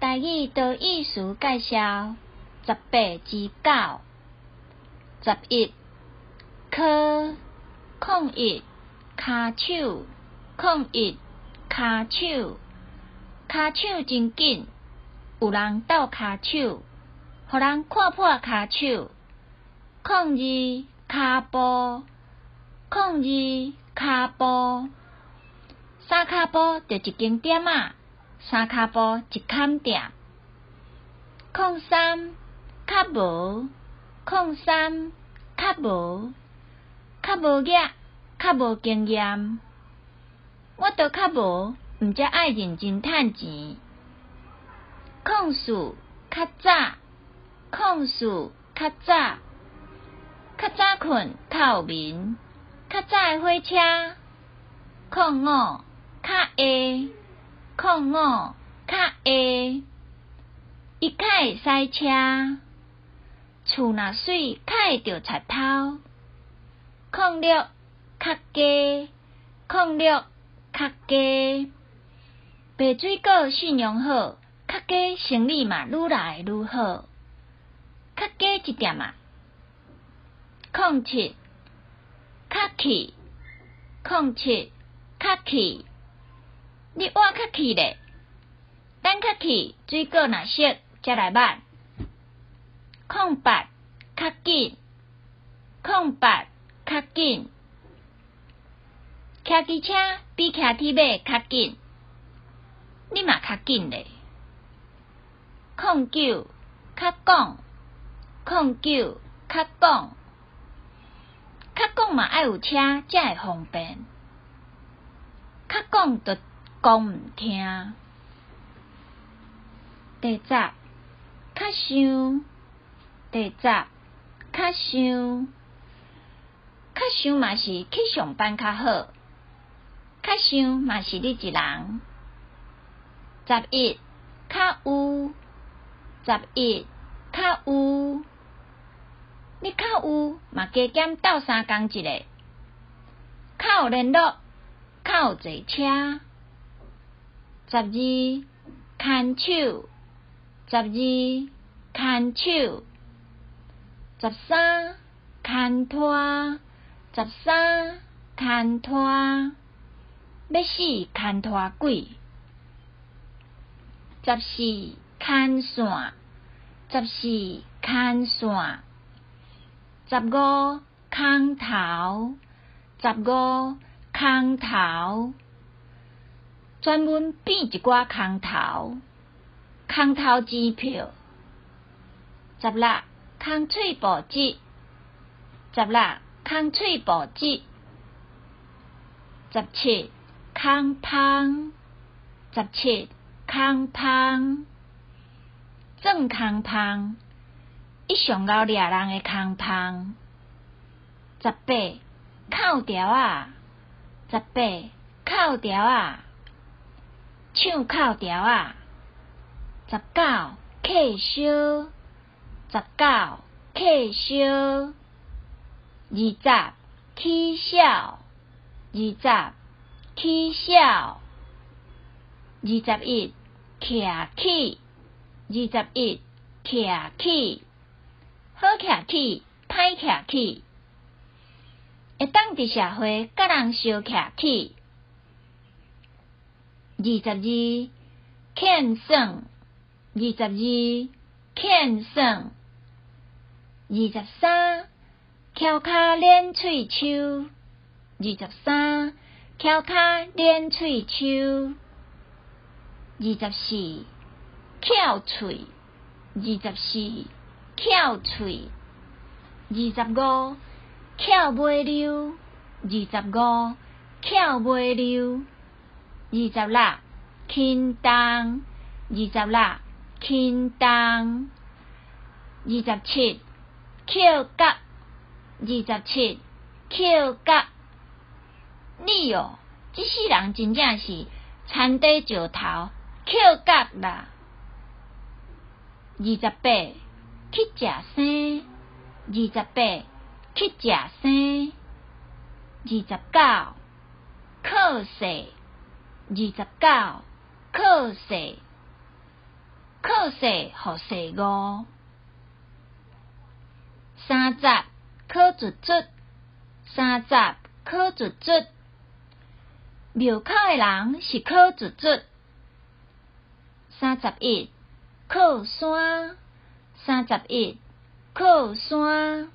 台語多義詞介紹，18之9，11，科，01，跤手，01，跤手，跤手真緊，有人鬥跤手，予人看破跤手。02，跤步，02，跤步，三跤步就一間店仔，三跤步一坎店。03，較無，03，較無，較無額，較無經驗。我都較無，毋才愛認真趁錢。04，較早，04，較早，較早睏較有眠，較早的火車。05，較下，05，較下，伊較會駛車。厝若媠，較會著賊偷。06，較低，06，較低。賣水果信用好，較低生理嘛愈來愈好。較低一點仔。07，較去，07，較去。你倚較去咧，等較去，水果若熟才來挽。08，較緊，08，較緊。騎機車比騎鐵馬較緊，你嘛較緊咧。09，較廣，09，較廣。較廣嘛愛有車才會方便。較廣就講毋聽。第十，較想，第十，較想，較想嘛是去上班較好。較想嘛是你一人。11，較有，11，較有。你較有嘛加減鬥相共一下。較有聯絡，較有坐車。12，牽手，12，牽手。13，牽拖，13，牽拖。欲死牽拖鬼。14，牽線，14，牽線。15，空頭，15，空頭。專門變一寡空頭，空頭支票。16，空喙布子，16，空喙布子。17，空芳，17，空芳。鑽空芳，伊上𠢕掠人的空芳。18，扣條仔，18，扣條仔。唱扣條仔。19，客燒，19，客燒。20，起痟，20，起痟。21，徛起，21，徛起。好徛起，歹徛起。會當佇社會佮人相徛起。22，欠算，22，欠算。23，翹跤練喙鬚，23，翹跤練喙鬚。24，翹喙，24，翹喙。25，翹尾溜，25，翹尾溜。26，輕重，26，輕重。27，抾角，27，抾角。你哦，這世人真正是田底石頭，抾角啦。28，去食生，28，去食生。29，靠勢，29，靠勢。靠勢予勢誤。三十考卒卒，三十考卒卒。廟口的人是考卒卒。31，靠山，31，靠山。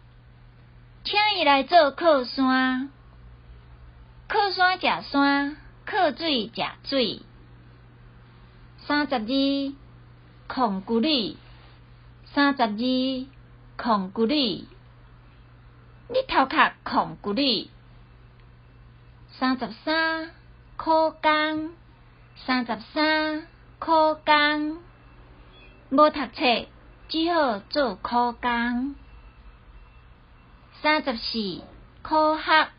請伊來做靠山。靠山食山，靠水食水。32，控骨力，32，控骨力。你頭殼控骨力。33，苦工，33，苦工。無讀冊，只好做苦工。34，苦學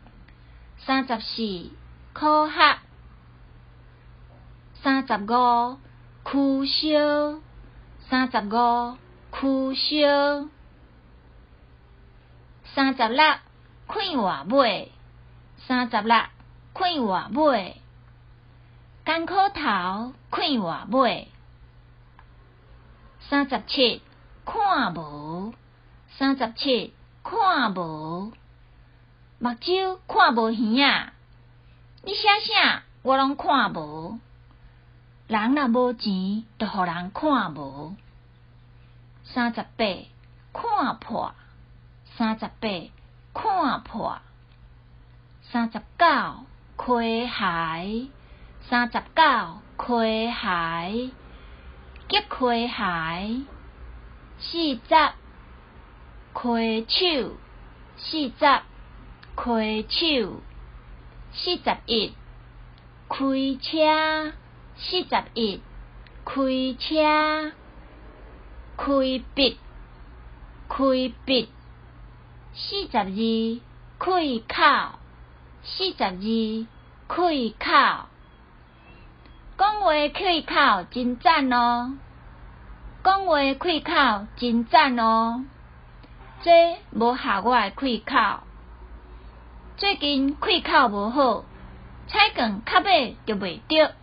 ，34，苦學。35，苦燒，35，苦燒。36，快活尾，36，快活尾。艱苦頭，快活尾。37，看無，37，看無。目睭看無耳仔，你寫啥我攏看無。人若無錢，就予人看無。38，看破，38，看破。39，開懷，39，開懷，激開懷。40，開手，40，開手。41，開車，41，開車。開筆，開筆。42，開口，42，開口。講話開口真讚哦！講話開口真讚哦！這無合我的開口。最近開口無好，彩券較買就袂著。